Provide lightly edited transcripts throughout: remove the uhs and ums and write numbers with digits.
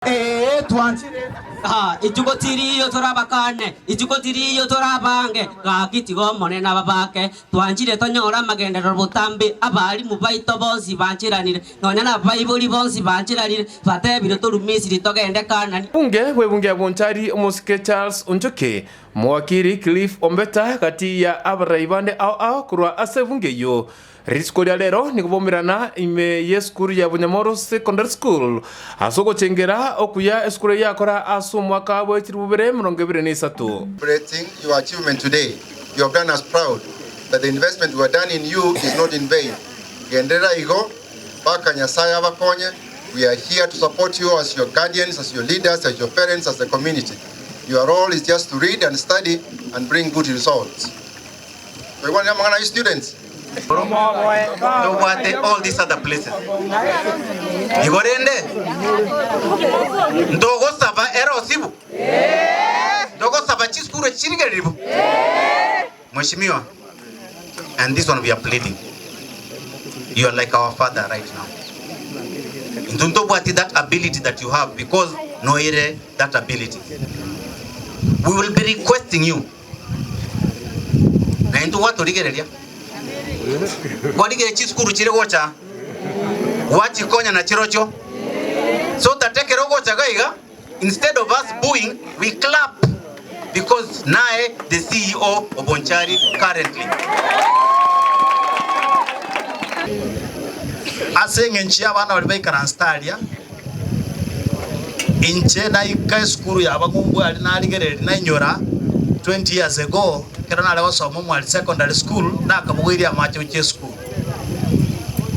Ee, twanchire. Ituko tiriyo torabakane, ituko tiriyo torabange, gaki tiga Omonene ababake. Twanchire tonyore amagenderero botambe, abalimu baito bonsi bancheranire, nonya nabaibori bonsi bancheranire, batebire torue Misiri togende Kanani. Bunge bw'ebunge ya Bonchari omosike Charles Onchoke, Omowakiri Cliff Ombeta gati ya abarai bande ao ao korwa ase ebunge eyio. Rituko ria rero nigo baumerana ime y'esukuru ya Bunyamoro Secondary School ase ogochengera okuya esukuru eyio yakora ase omwaka bwe chilifu bibere emerongo ebere na isato. Celebrating your achievement today, you have done us proud that the investment we have done in you is not in vain. Genderera igo mpaka Nyasaye abakonye, we are here to support you as your guardians, as your leaders, as your parents, as the community. Your role is just to read and study and bring good results. Twaigwanire amang'ana ayio students? Tobwate all these other places. Igo rende ntogosaba ere osibu? Ntogosaba chisukuru echi chirigereri bo? Mheshimiwa, and this one we are pleading. You are like our father right now. Intwe ntobwati that ability that you have because noire that ability. We will be requesting you Na intwe gwatorigereria, kwarigereria chisukuru chire gocha, gwachikonya na chirochio, so that ekero ogocha iga iga, instead of us booing, we clap because naye the CEO of Bonchari currently. Ase engencho y'abana baria baikaransete aria, Inche naika esukuru y'abang'umbu aria narigereria nainyora 20 years ago ekero nare gosoma Omwari Secondary School nakabogoirie amache gochia esukuru.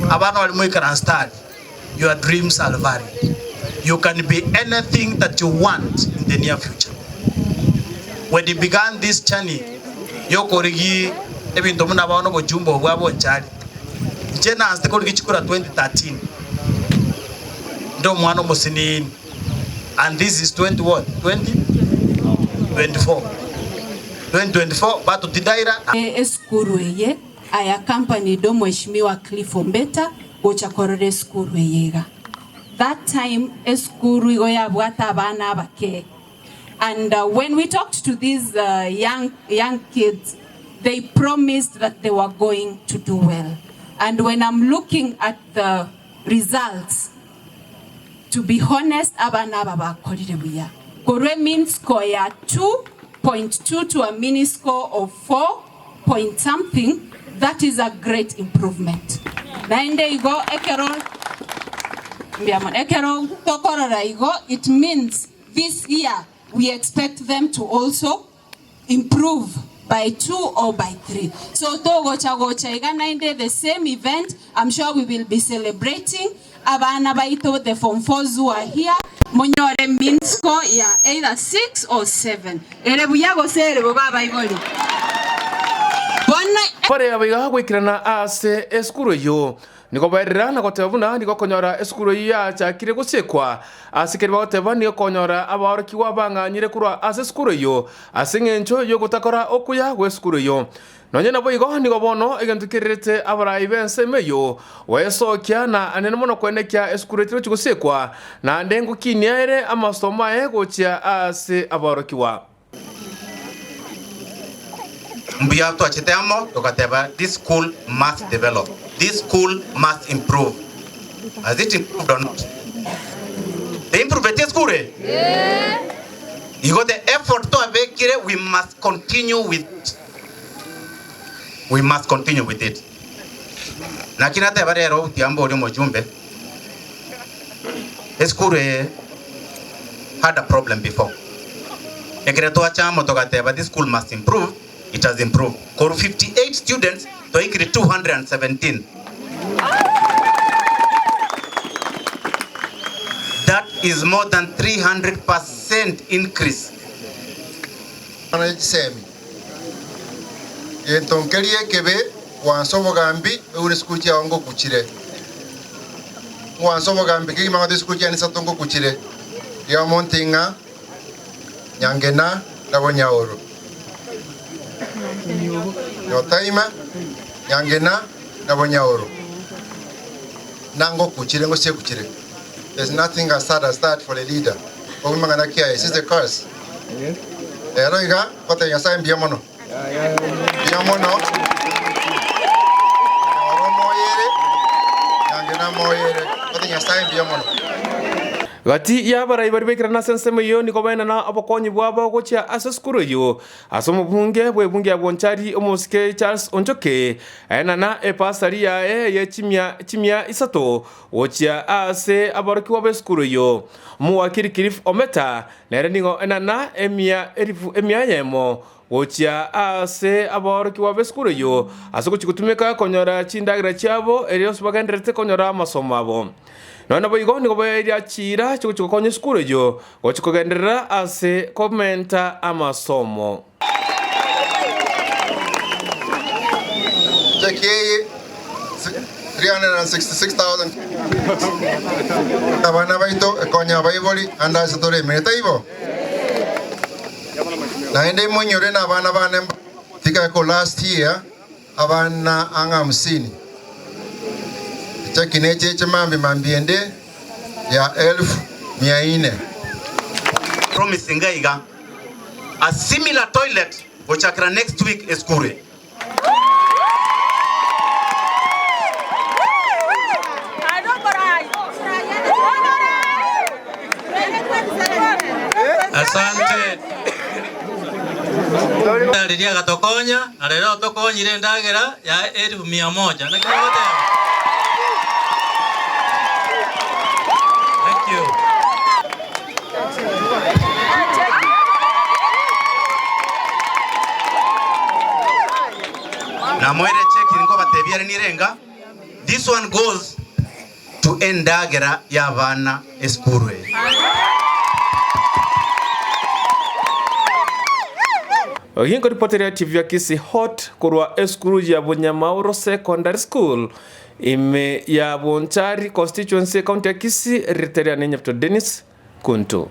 Abana baria moikaransete aria, your dreams are valid. You can be anything that you want in the near future. When you began this journey yokorigia ebinto buna bono obochumba obo bwa Bonchari, inche naanchete korigia chikura 2013. Ndi omwana omosinini and this is 20 what? 2024 2024 batotidaira. Esukuru eye I accompanied Omweshimiwa Cliff Ombeta gocha korora esukuru eye iga. That time esukuru igo yabwate abana abake and when we talked to these young young kids they promised that they were going to do well and when I'm looking at the Results, To be honest abana aba bakorire buya korwa e mean score ya 2.2 to a mean score of 4 point something, that is a great improvement. Naende igo ekero mbuya mono, ekero tokorora igo it means this year we expect them to also improve by two or by three so togocha gocha iga naende the same event I'm sure we will be celebrating abana baito the form fours who are here monyore mean score ya either six or seven ere buya gose ere bobe abaibori bono. Bare abaiga goikerana ase esukuru eyio. Nigo baerera na goteba buna nigo okonyora esukuru eyio yachakire gosiekwa. Ase keria bagoteba nigo okonyora abaorokigwa bang'anyire korwa ase esukuru eyio ase engencho y'ogotakora okuya gw'esukuru eyio. Nonya naboigo nigo bono egento kererete abarai b'ensemo eyio gwesokia na anene mono koenekia esukuru etari gochia gosiekwa, naende ngokinia ere amasomo aye gochia ase abaorokigwa. Mbuya twachete amo togateba this school must develop, this school must improve. Has it improved or not? The improvete esukuru eye? Igo the effort twabekire we must continue with it. We must continue with it. Naki nateba rero tiga mborie omojumbe, esukuru eye had a problem before. Ekero twacha amo togateba this school must improve, it has improved. Korwa 58 students twaikire 217. That is more than 300% increase. Amang'ana ye chisemi. Gento nkeria ekebe gwansa obogambi oigure esukuru chiao ngokuchire. Ngwansa obogambi kegima ngote esukuru chiane isato ngokuchire. Rigia omonto ing'a Nyangena na Bonyaoro. Nyotaima, Nyangena na Bonyaoro. Na ngokuchire ngosiekuchire. There's nothing as sad as that for a leader. Obwo mang'ana ki aya? Is this a curse? Ero iga, gotebia Nyasaye mbuya mono. Mbuya mono. Oro moyere, nange namoyere. Gotebia Nyasaye mbuya mono. Gati y'abarai baria baikerana ase ensemo eyio nigo baenana obokonyi bwabo gochia ase esukuru eyio. Ase omobunge bw'ebunge ya Bonchari, omosike Charles Onchoke, aenana epasari yaye ye chimia chimia isato gochia aase aborokigwa b'esukuru eyio. Omowakiri Cliff Ometa nere nigo enana emia elifu emia eyemo gochia aase aborokigwa b'esukuru eyio ase gochia gotumeka konyora chindagera chiabo erio ase bagendererete konyora amasomo abo. Nonya naboigo nigo baeria chiira chigochia gokonya esukuru eyio gochia kogenderera ase komenta amasomo. Cheki eye 366,000 abana baito ekonya abaibori ande ase toremire taibo? Naende moinyore na abana bane tigako last year abana ang'e hamsini. Echeki necheche mambi mambi ende ya elfu mia ine. Promising iga a similar toilet gochakera next week esukuru eye. Asante. Riria agatokonya, na rero otokonyire endagera ya elifu mia moja. Naki mogoteba? Thank you. Namoire cheki nkobatebia ere nirenga. This one goes to endagera y'abana esukuru eye. Oginko ripoteria TV ya Kisii Hot korwa esukuru ya Bunyamauro Secondary School ime ya Bonchari constituency county ya Kisii riteria ne Nyepto Dennis Kuntu.